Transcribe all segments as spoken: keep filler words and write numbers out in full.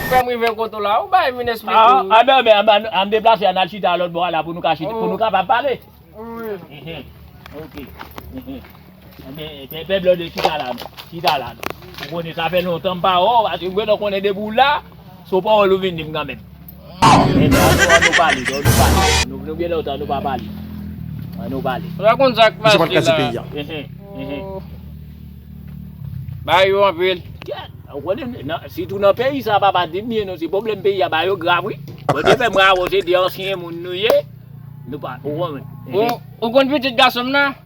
Fè m rive kote w la, ou bay vin eksplike. Ah, ah, ben, ben, ah, ben, an deplase, an al chita lòt bò a la pou nou ka chita, pou nou kapab pale. Wi. Ehe. Ok. Ehe. Enben, pè, pè Blòde, chita la, non. Chita la, non. Ou konnen sa fè lontan m pa wè w, paske m gentan konnen depi w la, se yon pawòl ou vin di m kanmenm. Enben, an nou, an nou pale, an nou pale. Nou, nou gen lontan nou pa pale. An nou pale. Ou pa konn sa k pase la. Ehe, ehe. Ba yo anpil. Ou konnen, nan, sitou nan peyi sa, papa, di m byen non, se pwoblèm peyi a ba yo grav, wi. Bon, te fè m rawo, se de ansyen moun nou ye. Nou pa, ou konnen. Ou, ou konn pitit gason m nan?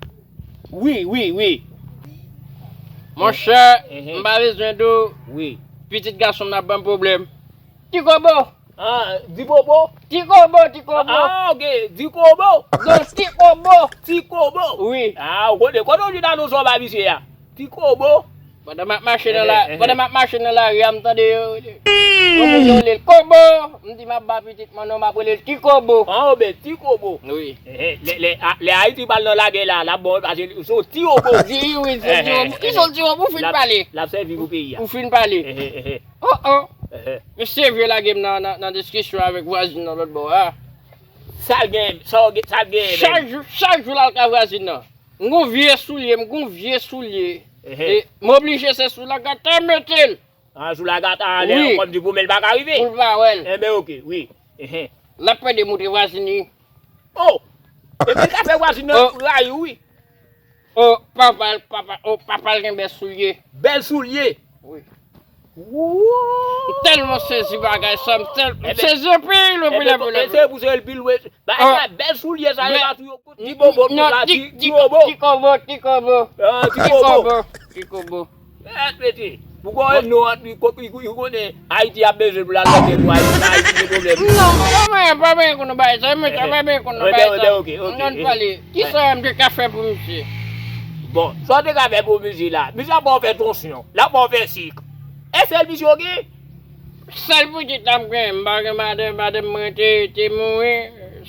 Wi, wi, wi. Monchè, m pa bezwen di w, pitit gason m nan ap ban m pwoblèm. Ti kobo. Ah, di bobo? Ti kobo, ti kobo. Ah, ok, di kobo. Non, ti kobo. Ti kobo. Wi. Ah, ou konnen, kote w jwenn anons sa w ba misye a? Ti kobo. Pandan m ap mache nan la, pandan m ap mache nan lari a, m tande yo. Yo rele l kobo. M di m ap ba pitit mwen non, m ap rele l ti kobo. Ah, oben, ti kobo. Wi. Ehe, lè, lè, a- lè Ayiti pral nan lagè la, l ap bon, paske se yon ti obo. Di wi, se yon ti obo. Ki se yon ti obo, ou fin pale. L ap sèvi pou peyi a. Ou fin pale. Ehe, ehe. Oh, oh. Ehe. Mesye vye lage m nan, nan, nan diskisyon avèk vwazin nan lòt bò a. Sa l gen, sa l gen, sa l gen menm? Chak jou, chak jou l al ka vwazin nan. M gon vye soulye, m gon vye soulye. Ehe. E m oblije se sou lagata mete l. Ah, sou lagata anlè, wi, kòmsi pou men l pa ka rive. Pou l pa wè l. Enben, ok, wi. Ehe. L ap pede montre vwazin li. Oh! Epi l ka fè vwazin nan rayi w, wi. Oh, papa l, papa, oh, papa l gen bèl soulye. Bèl soulye? Wi. Woo! M tèlman sezi bagay sa, m tèl, m sezi anpil, anpil, anpil, anpil. Enben, se pou se l pil, wi. Bagay sa, bèl soulye sa, yo pa tou yo. Ti bobo, non, ti, ti, ti kobo, ti kobo. Ah, ti kobo. Ti kobo, ti kobo. Eh, pete. Pou konnen non, li konnen Ayiti ap bezwen pou l al lòt bò, Ayiti, Ayiti gen pwoblèm. Non, pa mwen, pa mwen konn bagay sa, men sa pa mwen konn bagay sa. Ok, ok, ok. Ann pale. Kisa m te ka fè pou misye? Bon, sa w te ka fè pou misye la? Misye ap ba w fè tansyon, l ap ba w fè sik. E sèl misye w gen? Sèl pitit la m gen, m pa gen madanm, madanm mwen te, te mouri.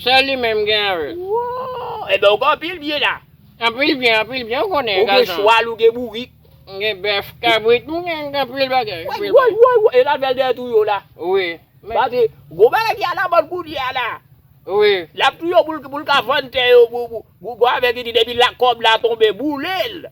Sèl li menm m gen avè l. Woo! Enben, ou gen anpil byen la. Anpil byen, anpil byen, ou konnen, gason. Ou gen chwal, ou gen bourik. M gen bèf, kabrit, m gen anpil bagay, anpil bagay. Woy, woy, woy, e l ap fè l dèyè touye w la. Wi. Paske, gwo bagay ki a la mòd kounye a la. Wi. L ap touye w pou l, pou l ka vann tè yo, pou, pou, pou, pou avè ki di depi la kòb la tonbe, boule l.